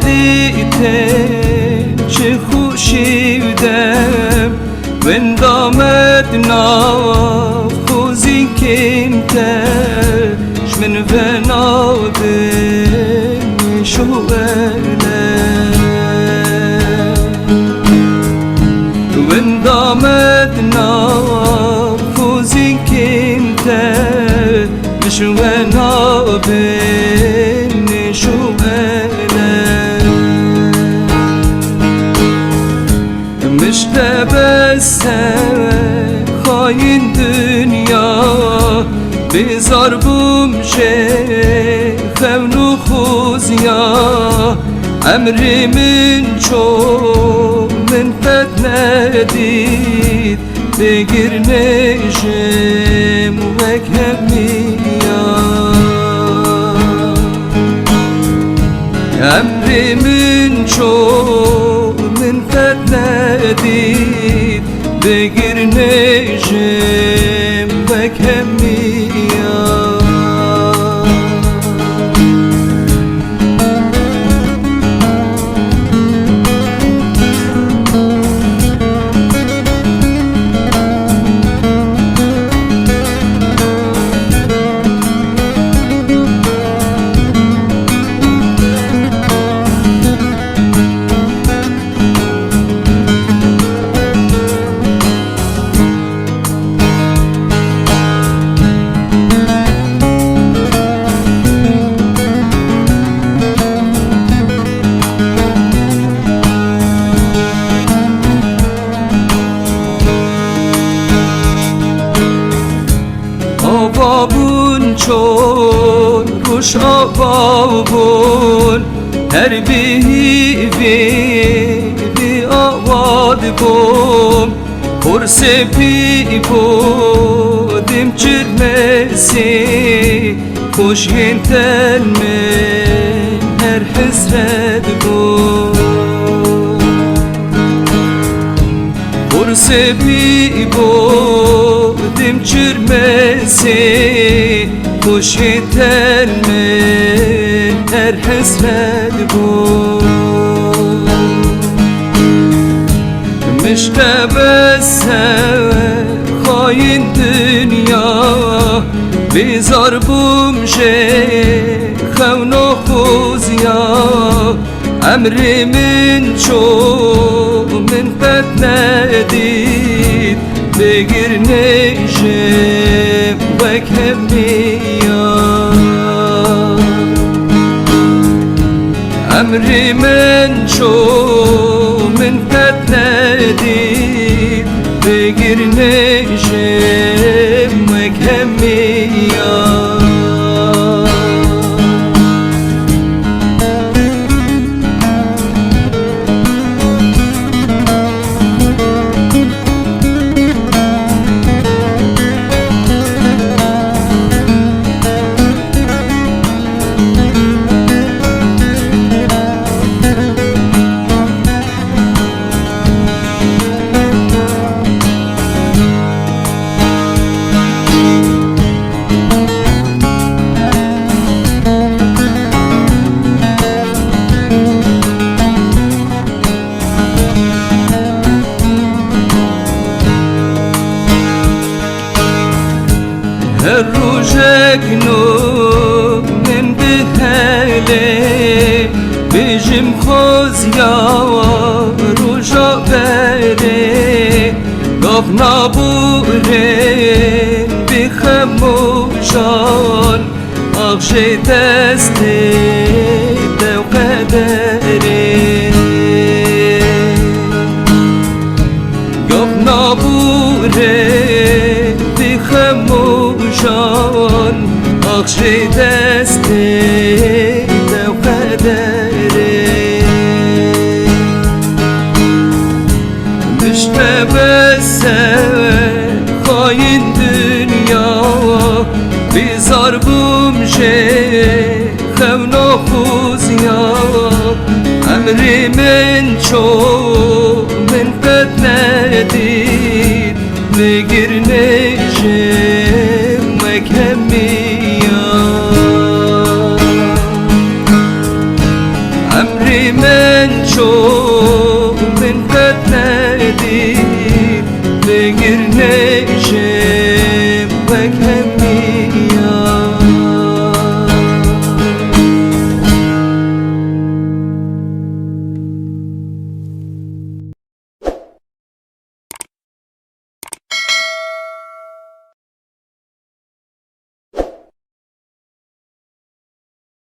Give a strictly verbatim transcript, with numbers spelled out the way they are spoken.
Dîtê çi xweşî dem, winda me di nav xwezînkên te, ji min ve nabin şûwele. Winda me di nav xwezînkên te, ji we nabin şûwele. Mişte bes xayîn dinya, bêzar bûm jê xewn û xuziya. Emrê min ço min qet nedît, bêgir nejim wek hemiya. Emrê min ço min qet nedît, bêgir nejim wek hemiya. Ava bûn çor roj ava bûn, her bihîvî vî awa dibûm. Xor sepî bû dim çirmesî, xweşiyên ten min her hesret bû. Xor sepî bû dim çirmesî, xweşiyên ten min her hesret bû. Mişte bes xayîn dinya, bêzar bûm jê xewn û xuziya. Emrê min ço min qet nedît, bêgir nejim wek hemiya. Emrê min ço min qet nedît, bêgir nejim wek hemiya. Her rojek nû min dihelê, bêjim xweziya roja berê. Gav nabûrê bi xem û jan, axşê destê dew qederê. Gav nabûrê bi xem û jan, axşê destê dew qederê. Mişte bes xayîn dinya, bêzar bûm jê xewn û xuziya. Emrê min ço min qet nedît, bêgir nejim wek hemiya. Emrê Kirnê